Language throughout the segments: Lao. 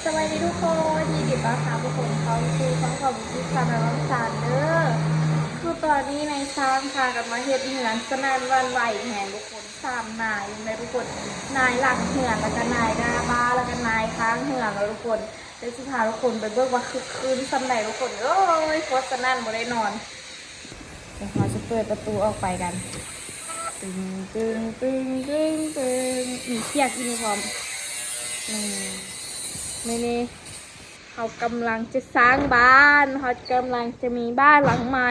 ສະບາຍດີທຸກຄົນ ຍິນດີຕ້ອນຮັບທຸກຄົນເຂົ້າສູ່ຊ່ອງຂອງ YouTube Channel ນ້ອງຊານເດີ. ຄືຕອນນີ້ນາຍຊ່າງພາກັນມາເຮັດເຮືອນສະໜັ່ນຫວັ່ນໄຫວແຮງທຸກຄົນ ສາມນາຍເລີຍທຸກຄົນ ນາຍຫຼັງເຮືອນ ແລ້ວກະນາຍໜ້າບ້ານ ແລ້ວກະນາຍຂ້າງເຮືອນເນາະທຸກຄົນ. ດຽວຊິພາທຸກຄົນໄປເບິ່ງວ່າຄຶກຄື້ນສ່ຳໃດທຸກຄົນເອີຍ ເພາະສະໜັ່ນບໍ່ໄດ້ນອນ. ດຽວເຮົາຈະເປີດປະຕູອອກໄປກັນ ຕຶງ ຕຶງ ຕຶງ ຕຶງ ຕຶງ ມີສຽງອີ່ນີ້ພ້ອມ. ອືມ ມື້ນີ້ເຮົາກຳລັງຈະສ້າງບ້ານ ເຮົາກຳລັງຈະມີບ້ານຫຼັງໃໝ່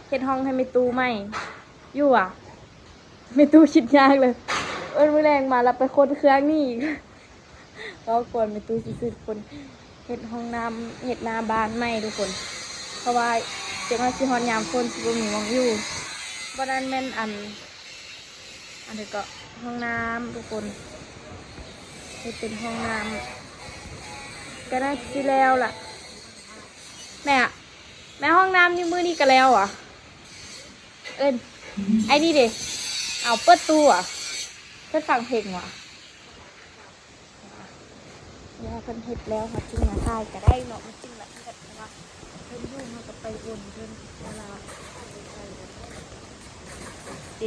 ເຮັດຫ້ອງໃຫ້ແມ່ຕູ້ໃໝ່ ຢູ່ຫວາ? ແມ່ຕູ້ຄິດຍາກເລີຍ ເອີ້ນມື້ແລງມາລະໄປຂົນເຄື່ອງນີ້ອີກ. ເວົ້າກ່ອນແມ່ຕູ້ຊິຊື້ຄົນເຮັດຫ້ອງນ້ຳ ເຮັດໜ້າບ້ານໃໝ່ທຸກຄົນ ເພາະວ່າຈັກໜ້ອຍຊິຮອດຍາມຝົນຊິບໍ່ມີໝ່ອງຢູ່. ບໍ່ນັ້ນແມ່ນອັນ ອັນໃດເກາະ ຫ້ອງນ້ຳທຸກຄົນ ເຮັດເປັນຫ້ອງນ້ຳ ກະໜ້າຊິແລ້ວລະ. ແມ່ ແມ່ ຫ້ອງນ້ຳນີ້ມື້ນີ້ກະແລ້ວຫວາ? ເອີ້ນ ໄອ້ນີ້ເດ ເອົາ ເປີດຕູ້ຫວາ? ເພິ່ນຟັງເພງຫວາ? ຢ່າ ເພິ່ນເຮັດແລ້ວເຮົາຈຶ່ງມາຖ່າຍກະໄດ້ເນາະ ມັນຈຶ່ງລະອຽດ ເພາະວ່າເພິ່ນຢູ່ເຮົາກະໄປວົນເພິ່ນເວລາ. ເດ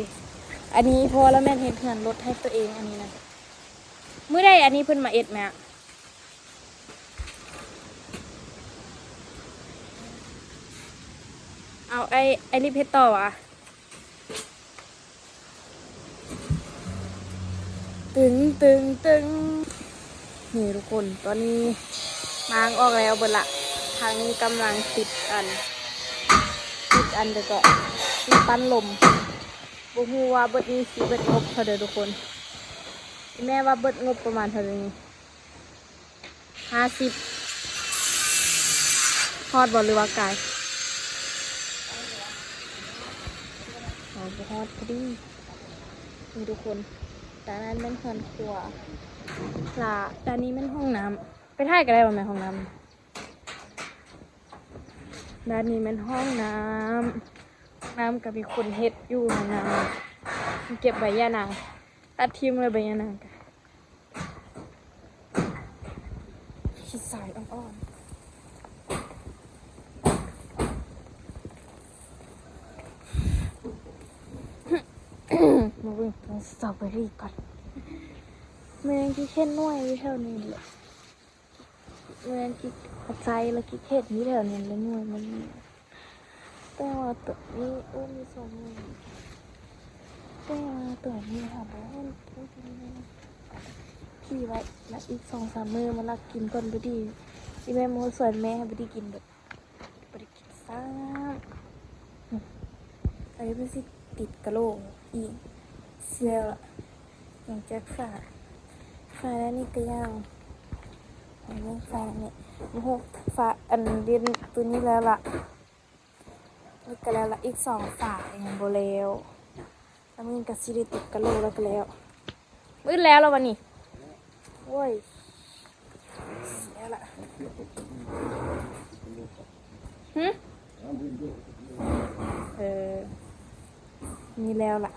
ອັນນີ້ພໍ່ລະແມ່ນເຮັດເຮືອນລົດໃຫ້ໂຕເອງ ອັນນີ້ນະ ມື້ໃດອັນນີ້ເພິ່ນມາເຮັດແມ່? ເອົາ ໄອ້ ໄອ້ລິບເຮັດຕໍ່ຫວາ? ຕຶງ ຕຶງ ຕຶງ ນີ້ທຸກຄົນ ຕອນນີ້ມ້າງອອກແລ້ວເບິດລະ ທາງນີ້ກຳລັງຕິດອັນ ຕິດອັນໃດເກາະ ຕິດປັ້ນລົມ. ບໍ່ຮູ້ວ່າເບິດນີ້ຊິເບິດງົບເທົ່າໃດທຸກຄົນ ອີ່ແມ່ວ່າເບິດງົບປະມານເທົ່າໃດນີ້? ຫ້າສິບ ຮອດບໍ່ ຫຼືວ່າກາຍ? ເອົາ ບໍ່ຮອດພໍດີ. ນີ້ທຸກຄົນ ດ້ານນັ້ນແມ່ນເຮືອນຄົວ ລະດ້ານນີ້ແມ່ນຫ້ອງນ້ຳ ໄປຖ່າຍກະໄດ້ບໍ່ແມ່ ຫ້ອງນ້ຳ? ດ້ານນີ້ແມ່ນຫ້ອງນ້ຳ ຫ້ອງນ້ຳກະມີຄົນເຮັດຢູ່ ຫ້ອງນ້ຳ ເກັບໃບຢານາງ ຕັດຖິ້ມເລີຍໃບຢານາງ ຂີ້ຊາຍອ່ອນໆ. ມາເບິ່ງຕົ້ນສະຕໍເບີຣີກ່ອນ ແມ່ງຂີ້ເຂັດໜ່ວຍຢູ່ແຖວນີ້ແຫຼະ ແມ່ງຂີ້ໃສ່ລະຂີ້ເຂັດຢູ່ແຖວນີ້ແຫຼະ ໜ່ວຍມັນ ແຕ່ວ່າໂຕນີ້ ໂອ້ ມີສອງໜ່ວຍ ແຕ່ວ່າໂຕນີ້ຫາບໍ່ເຫັນ ໂອ້ ໂຕນີ້ ຂີ່ໄວ້ລະ ອີກສອງສາມມື້ມາລັກກິນກ່ອນພໍດີ ອີ່ແມ່ມາສວນແມ່ໃຫ້ພໍດີກິນເບິດ ບໍ່ໄດ້ກິນຊ້ຳ. ອັນນີ້ເພິ່ນຊິຕິດກະໂຫຼກອີກ ເຊື່ອ ຍັງຈັກຝາ ຝາດ້ານນີ້ກະຍັງ ຍັງຝານີ້ ໂອ້ໂຫ ຝາອັນເດັ່ນໂຕນີ້ແລ້ວລະ ນີ້ກະແລ້ວລະ ອີກສອງຝາຍັງບໍ່ແລ້ວ ລະມື້ອື່ນກະຊິໄດ້ຕິດກະໂຫຼກ ລະກະແລ້ວ ມື້ອື່ນແລ້ວລະວະນີ້ ໂອ້ຍ ເສຍລະ ຫື ເອີ ນີ້ແລ້ວລະ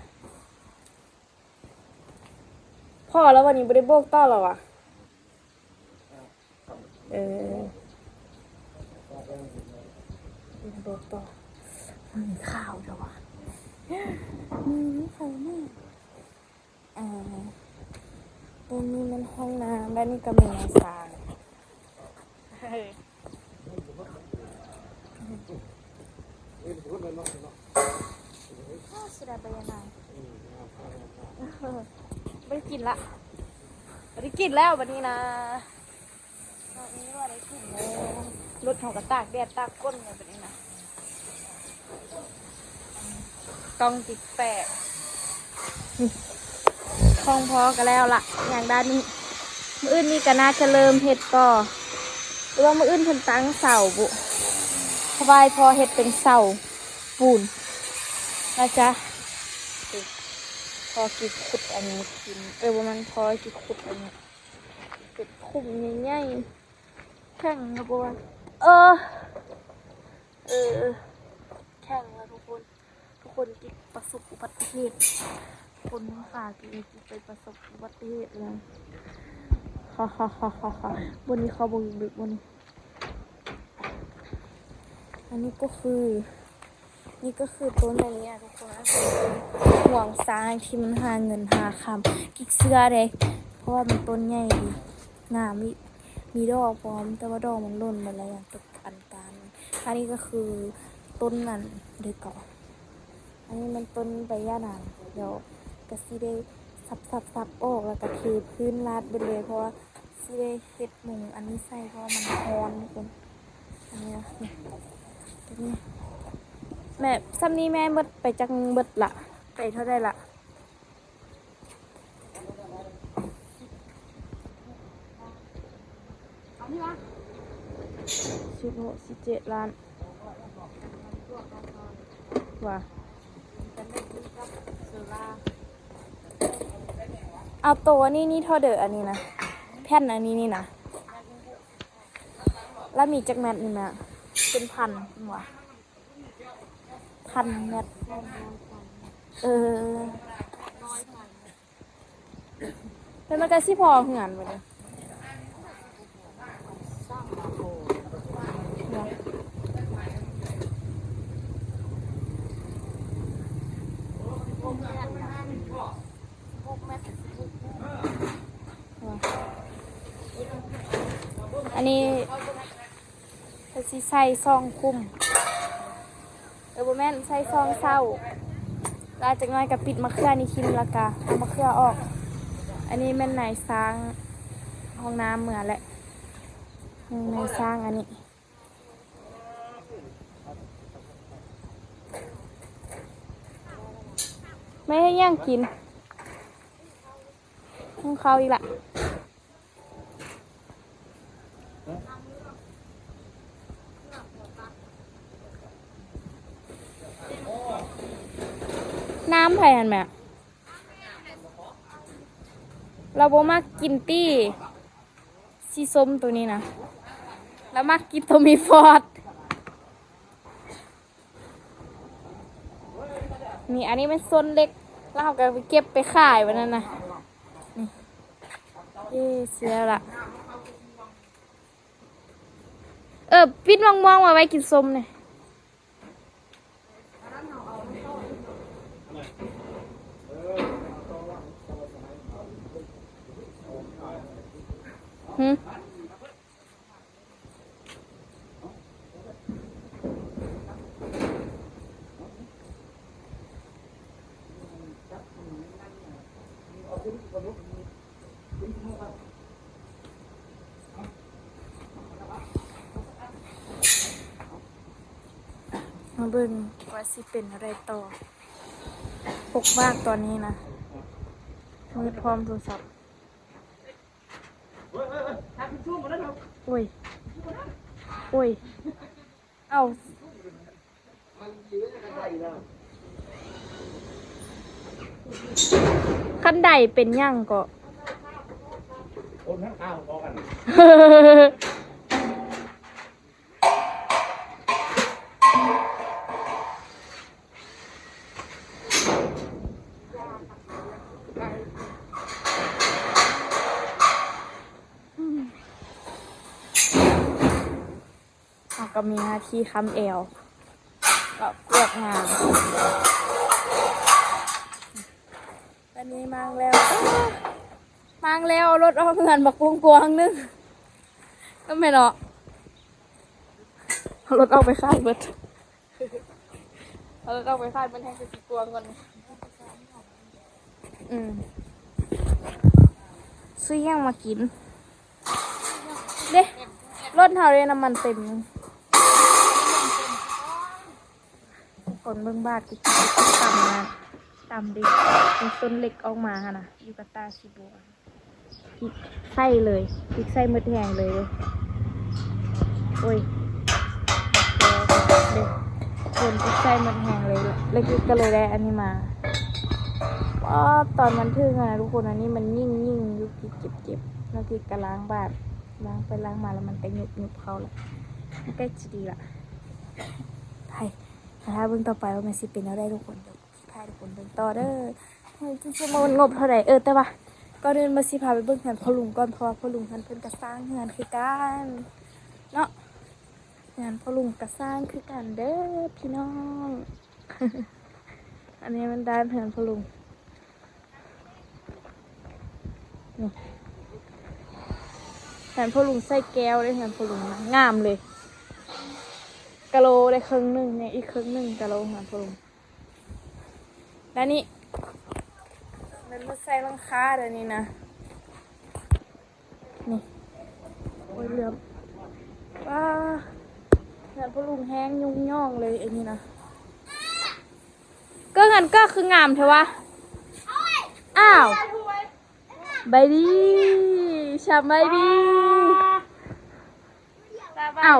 ພໍລະວະນີ້ ບໍ່ໄດ້ບອກຕໍ່ລະວະ. ເອີ ເປັນບໍ່ຕໍ່ ມື້ນີ້ຂາວແທ້ວະ ມື້ນີ້ຂາວມາກ ອ່າ ໂຕນີ້ແມ່ນຫ້ອງນ້ຳ ແລະນີ້ກະແມ່ນສາງ ເອີ ເສຍດາຍໃບຍານາງ ບໍ່ໄດ້ກິນລະ ບໍ່ໄດ້ກິນແລ້ວບັດນີ້ນະ ຕອນນີ້ວ່າໄດ້ກິນແລ້ວ ລົດເຮົາກະຕາກແດດຕາກຝົນແລ້ວບັດນີ້ນະ ກ້ອງຕິດແປະ ຂອງພໍ່ກະແລ້ວລະ ຢ່າງດ້ານນີ້ ມື້ອື່ນນີ້ກະໜ້າຈະເລີ່ມເຮັດຕໍ່ ຫຼືວ່າມື້ອື່ນເພິ່ນຕັ້ງເສົາບຸ ເພາະວ່າໃຫ້ພໍ່ເຮັດເປັນເສົາ ປູນ ລະຈະ ພໍກິດຂຸດອັນນີ້ກິນ ເອີ ບໍ່ແມ່ນ ພໍກິດຂຸດອັນນີ້ ເປັນຂຸມໃຫຍ່ໆ ແຂງລະບໍ່ວ່າ ເອີ ເອີ ແຂງລະທຸກຄົນ ທຸກຄົນກິດປະສົບອຸບັດຕິເຫດ ຄົນຂາກິດ ກິດໄປປະສົບອຸບັດຕິເຫດລະ ฮ่າໆໆໆ ບ່ອນນີ້ເຂົ້າບໍ່ເລິກໆ ບ່ອນນີ້. ອັນນີ້ກໍຄື ນີ້ກໍຄືຕົ້ນອັນນີ້ນະທຸກຄົນ ອັນນີ້ຄືງວງຊ້າງທີ່ມັນຫາເງິນຫາຄຳ ກິກເຊື່ອເດ້ ເພາະວ່າມັນຕົ້ນໃຫຍ່ດີ ງາມອີກ ມີດອກພ້ອມ ແຕ່ວ່າດອກມັນຫຼົ່ນໝົດແລ້ວ ຍັງຕົກອັນຕານ. ອັນນີ້ກໍຄືຕົ້ນນັ້ນເດ້ເກາະ ອັນນີ້ມັນຕົ້ນໃບຢານາງ ດຽວກໍຊິໄດ້ສັບໆໆອອກ ແລ້ວກໍເທພື້ນລາດໄປເລີຍ ເພາະວ່າຊິໄດ້ເຮັດມຸງອັນນີ້ໃສ່ ເພາະວ່າມັນຮ້ອນທຸກຄົນ. ອັນນີ້ນະ ນີ້ ຕົວນີ້ ແມ່ ສ່ຳນີ້ແມ່ໝົດໄປຈັກ ໝົດລະ ໄປເທົ່າໃດລະ? ສິບຫົກ ສິບເຈັດລ້ານ ວ່າ ເອົາໂຕອັນນີ້ ນີ້ເທົ່າໃດ ອັນນີ້ນະ ແຜ່ນອັນນີ້ນີ້ນະ ລະມີຈັກແມັດນີ້ແມ່? ເປັນພັນວ່າ ພັນແມັດ ເອີ ແລ້ວມັນກໍຊິພໍເຮືອນບໍ່ນີ້? ອັນນີ້ ເພິ່ນຊິໃສ່ສອງຂຸມ ເອີ ບໍ່ແມ່ນ ໃສ່ສອງເສົາ ແລ້ວຈັກໜ້ອຍກໍປິດມະເຂືອນີ້ຖິ້ມ ແລ້ວກໍເອົາມະເຂືອອອກ. ອັນນີ້ແມ່ນນາຍຊ່າງຫ້ອງນ້ຳເມືອແຫຼະ ນາຍຊ່າງອັນນີ້. ແມ່ເຮັດຫຍັງກິນ? หุງເຂົ້າອີກລະ. ນ້ຳໃຜຫັ້ນແມ່? ລາວບໍ່ມັກກິນຕິ ສີສົ້ມໂຕນີ້ນະ ລາວມັກກິນໂຕມີຟອດ. ນີ້ ອັນນີ້ແມ່ນສົ້ນເຫຼັກ ແລ້ວເຮົາກໍໄປເກັບໄປຂາຍວັນນັ້ນນະ. ນີ້ ເອີ ເສຍລະ ເອີ ປິດມອງໆ ວ່າໄວ້ກິນສົ້ມນີ້. ຫື? ມາເບິ່ງວ່າຊິເປັນແນວໃດຕໍ່. ປົກບາກຕອນນີ້ນະ ມືດພ້ອມໂທລະສັບ. ໂອ້ຍ ໂອ້ຍ ເອົ້າ ຄັນໄດເປັນຫຍັງເກາະ? ຄົນທັງເກົ້າຕໍ່ກັນ. ເຮົາກໍມີໜ້າທີ່ຄ້ຳແອວ ເລາະກວດງານ. ຕອນນີ້ມາງແລ້ວ ມາງແລ້ວ ເອົາລົດອອກເຮືອນບັກກວງໆໜຶ່ງ ກໍແມ່ນເນາະ ເອົາລົດອອກໄປຂາຍເບິດ ເອົາລົດອອກໄປຂາຍເບິດ ແຮ່ງຄືຊິກວງກ່ອນ. ອືມ ຊື້ຫຍັງມາກິນເດ້ ລົດເຮົາເດ້ ນ້ຳມັນເຕັມ. ຄົນເບິ່ງບາດ ຕຳນະ ຕຳເດ້ ມີຕົ້ນເຫຼັກອອກມາຫັ້ນນະ ຢູ່ກະຕາຊິບົວ. ພລິກໃສ່ເລີຍ ພລິກໃສ່ໝົດແຮງເລີຍ. ໂອ້ຍ ເດ້ ຄົນພລິກໃສ່ໝົດແຮງເລີຍ ແລ້ວກິກກໍເລີຍໄດ້ອັນນີ້ມາ. ອໍ ຕອນມັນຖືກຫັ້ນນະທຸກຄົນ ອັນນີ້ມັນຍິງໆຢູ່ ກິກເຈັບໆ ແລ້ວກິກກໍລ້າງບາດ ລ້າງໄປລ້າງມາ ແລ້ວມັນກໍຍຸບໆເຂົ້າລະ ມັນໃກ້ຊິດີລະ. ໄປ ຖ້າເບິ່ງຕໍ່ໄປວ່າມັນຊິເປັນແນວໃດທຸກຄົນ ດຽວ ໃຫ້ທຸກຄົນເບິ່ງຕໍ່ເດີ ເຮົາຊິໝົດງົບເທົ່າໃດ. ເອີ ແຕ່ວ່າ ກ່ອນອື່ນມາຊິພາໄປເບິ່ງເຮືອນພໍ່ລຸງກ່ອນ ເພາະວ່າພໍ່ລຸງຫັ້ນເພິ່ນກໍສ້າງເຮືອນຄືກັນເນາະ. ເຮືອນພໍ່ລຸງກໍສ້າງຄືກັນເດີພີ່ນ້ອງ. ອັນນີ້ແມ່ນດ້ານເຮືອນພໍ່ລຸງ. ນີ້ ເຮືອນພໍ່ລຸງໃສ່ແກ້ວເດ້ ເຮືອນພໍ່ລຸງງາມເລີຍ. ກະໂລໄດ້ເຄິ່ງໜຶ່ງ ຍັງອີກເຄິ່ງໜຶ່ງກະໂລເຮືອນພໍ່ລຸງ. ແລ້ວນີ້ ແມ່ນມາໃສ່ຫຼັງຄາເດ້ນີ້ນະ. ນີ້ ໂອ້ຍ ເຫຼືອມ ວ້າ ເຮືອນພໍ່ລຸງແຮງຍຸ່ງຍ່ອງເລີຍອັນນີ້ນະ. ກໍເຮືອນກໍຄືງາມແທ້ວະ. ອ້າວ ສະບາຍດີ ສະບາຍດີ. ອ້າວ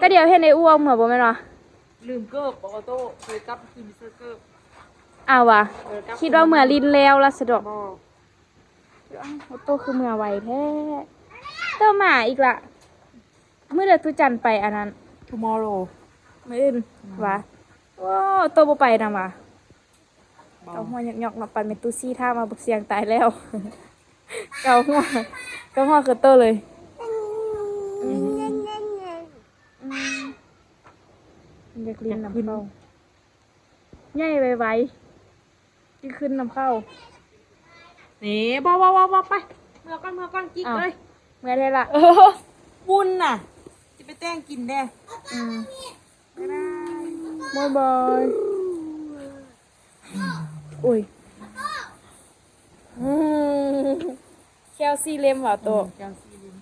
ກໍດຽວເຫັນໄອ້ອູ້ເອົາເມືອບໍ່ແມ່ນຫວາ? ລືມເກີບ ບໍ່ ໂຕ ເຄີຍກັບຄືມີເສື້ອເກີບ. ອ້າວຫວາ? ເອີ ຄິດວ່າເມືອຫຼິ້ນແລ້ວລະສະດອກ. ບໍ່ ໂຕຄືເມືອໄວແທ້. ໂຕມາອີກລະ. ມື້ໃດຕູ້ຈັນໄປອັນນັ້ນ? Tomorrow ມື້ອື່ນຫວາ? ໂອ້ ໂຕບໍ່ໄປນຳຫວາ? ບໍ່ ເກົາຫົວຫຍອກໆເນາະ. ປານແມ່ຕູ້ຊີ້ຖ້າມາບັກຊຽງຕາຍແລ້ວ. ເກົາຫົວ ເກົາຫົວຄືໂຕເລີຍ. ອືມ ອືມ ຢາກຫຼິ້ນນຳເຂົາ. ໃຫຍ່ໄວໆ ຊິຂຶ້ນນຳເຂົາ. ນີ້ ບໍ່ ບໍ່ ບໍ່ ບໍ່ ໄປ ເມືອກ່ອນ ເມືອກ່ອນ ກິກເລີຍ. ເມືອແທ້ລະ. ເອີ ບຸນນະ ຊິໄປແຕ່ງກິນແດ່. ອືມ ບາຍບາຍ ບາຍບາຍ. ໂອ້ຍ ແຄວສີ່ເຫຼັ້ມຫວາໂຕ? ອືມ ແຄວສີ່ເຫຼັ້ມ.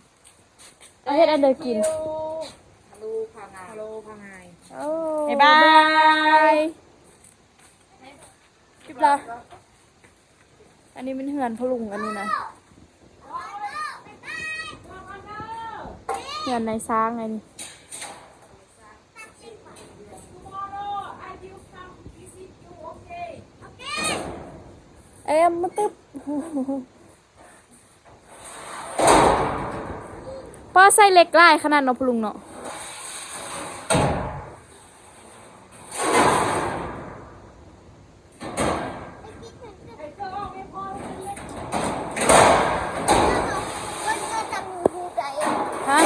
ເອົາເຮັດອັນໃດກິນ? ໂອ້ ບາຍບາຍ ຄລິບລະ. ອັນນີ້ແມ່ນເຮືອນພໍ່ລຸງ ອັນນີ້ນະ ເຮືອນນາຍຊ່າງ ອັນນີ້. ເອີ ມາຕຶບ. ປ້າໃສ່ເຫຼັກຫຼາຍຂະໜາດເນາະ ພໍ່ລຸງເນາະ. ຮະ?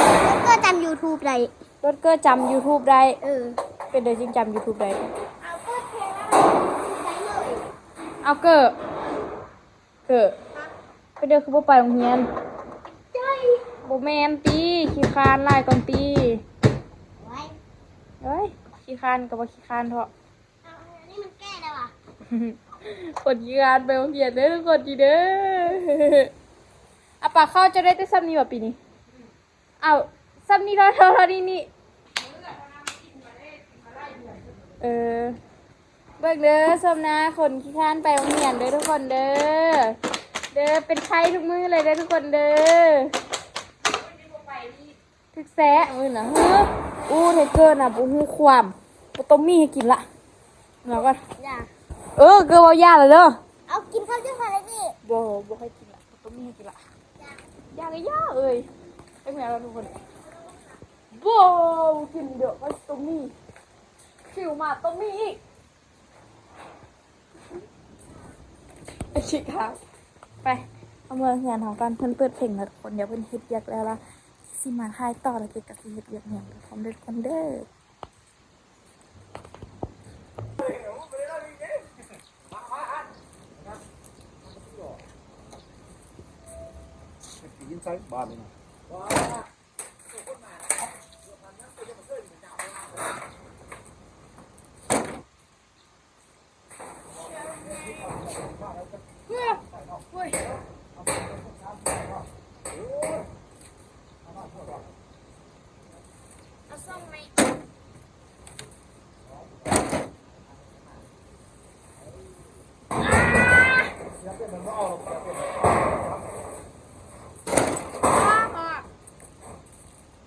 ເກີດຈຳຢູທູບໄດ້. ລົດເກີດຈຳຢູທູບໄດ້. ເອີ ເປັນໃດຈຶ່ງຈຳຢູທູບໄດ້? ເອົາເກີດ ເກີດ ເປັນເດີຄືບໍ່ໄປໂຮງຮຽນ? ບໍ່ແມ່ນຕິ ຂີ້ຄ້ານຫຼາຍກ່ອນຕິ. ໂອ້ຍ ຂີ້ຄ້ານກໍບໍ່ຂີ້ຄ້ານເທາະ. ອັນນີ້ມັນແກ່ແລ້ວຫວາ? ຄົນຂີ້ຄ້ານໄປໂຮງຮຽນເດີ ທຸກຄົນດີເດີ. ອາ ປາເຂົ້າເຈົ້າໄດ້ແຕ່ຊ່ຳນີ້ຫວາປີນີ້? ເອົາ ຊ່ຳນີ້ເທົ່າ ເທົ່າ ເທົ່ານີ້ນີ້. ເອີ ເບິ່ງເດີ ຊົມໜ້າຄົນຂີ້ຄ້ານໄປໂຮງຮຽນເດີທຸກຄົນເດີ. ເດີ ເປັນໄຂ້ທຸກມື້ເລີຍເດີທຸກຄົນເດີ. ຖືກແຊະມື້ນະ. ອູ້ ໄທເກີນະ ບໍ່ຮູ້ຄວາມ. ບໍ່ຕ້ອງມີໃຫ້ກິນລະ. ເມືອກ່ອນ. ຢ່າ. ເອີ ເກີເວົ້າຢ່າລະເດີ. ເອົາ ກິນເຂົ້າເຈົ້າໄປລະນີ້. ບໍ່ ບໍ່ໃຫ້ກິນລະ. ບໍ່ຕ້ອງມີໃຫ້ກິນລະ. ຢ່າ ຢ່າກະຢ່າເອີຍ. ໄປເມືອລະທຸກຄົນ. ບໍ່ກິນເດີ ບໍ່ຕ້ອງມີ. ຫິວມາຕ້ອງມີອີກ. ໂອເຄຄ່ະ ໄປ ເອົາເມືອເຮືອນເຮົາກ່ອນ. ເພິ່ນເປີດເພງແລ້ວທຸກຄົນ. ດຽວເພິ່ນເຮັດວຽກແລ້ວລະ ຊິມາຖ່າຍຕໍ່ ລະເກດກະຊິເຮັດວຽກຫຍັງ ພ້ອມເດີທຸກຄົນເດີ.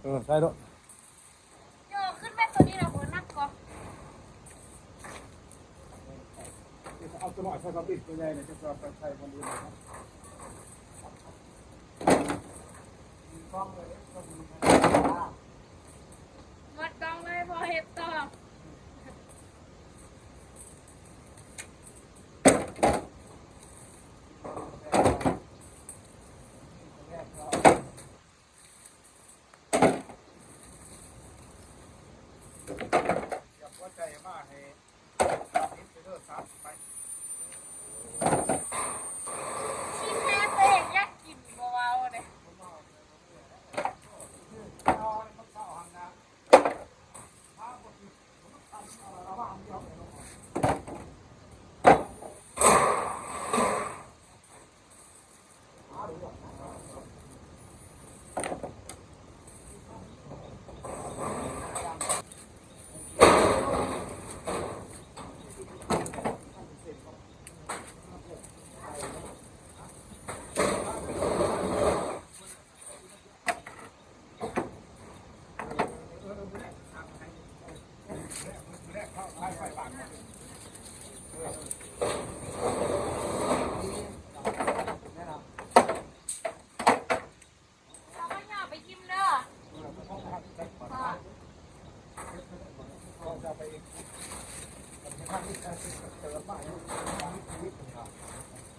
ເອີ ໃສ່ໂລດ. ໂຍ ຂຶ້ນແມ່ນໂຕນີ້ລະບໍ່ໜັກກໍ ເອົາໂຕນ້ອຍໃສ່ກະຕິກ ໂຕໃຫຍ່ນີ້ຈະໄປໃສ່ບ່ອນອື່ນເນາະ. ໝົດກ່ອງເລີຍ ພໍເຮັດຕໍ່.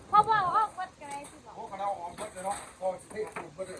ເພາະວ່າເອົາອອກເບິດກໍໄດ້ຊິບອກ. ໂອ້ ຄັນເອົາອອກເບິດເລີຍເນາະ ເພາະຊິເທປູນເບິດເລີຍ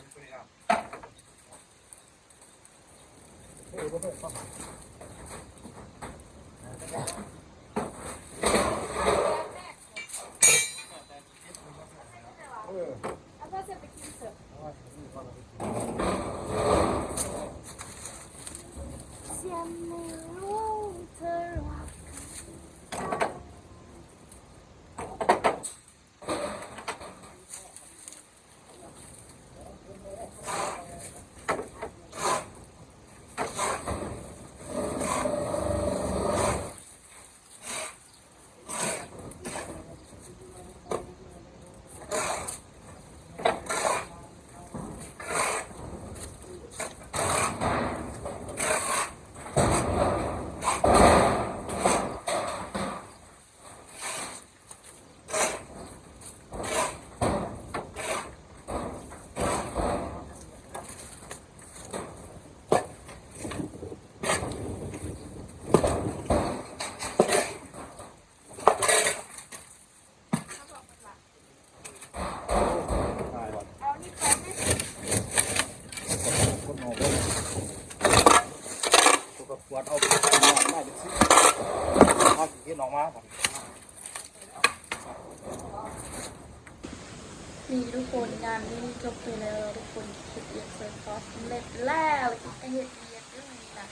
ນີ້ທຸກຄົນ ງານມື້ນີ້ຈົບໄປແລ້ວ ທຸກຄົນເຮັດວຽກຊ່ວຍພໍ່ສຳເລັດແລ້ວ ແລ້ວກໍເຮັດວຽກຢູ່ນີ້ນະ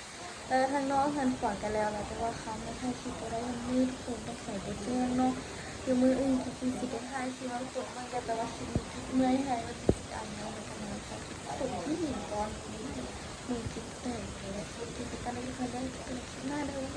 ເອີ ທາງນອກເຮືອນຂວາກໍແລ້ວລະ ແຕ່ວ່າຄ່ຳແລ້ວຖ່າຍຄລິບບໍ່ໄດ້ ມັນມືດ ທຸກຄົນ ຕ້ອງໃສ່ບໍ່ແຈ້ງເນາະ ດຽວມື້ອື່ນຄິດຊິໄດ້ຖ່າຍຄລິບໃຫ້ທຸກຄົນເບິ່ງ ແຕ່ວ່າຄລິບນີ້ຄິດເມື່ອຍແຮງ ແລ້ວຄິດຊິອັນເນາະ ແລ້ວກໍມາຖ່າຍຄລິບຄົນທີ່ເຫັນກ່ອນ ມືດຄິດແຕກແລ້ວ ຄິດຊິກັນໄດ້ທຸກຄົນເດີ ເຈີກັນໃນຄລິບໜ້າເດີ.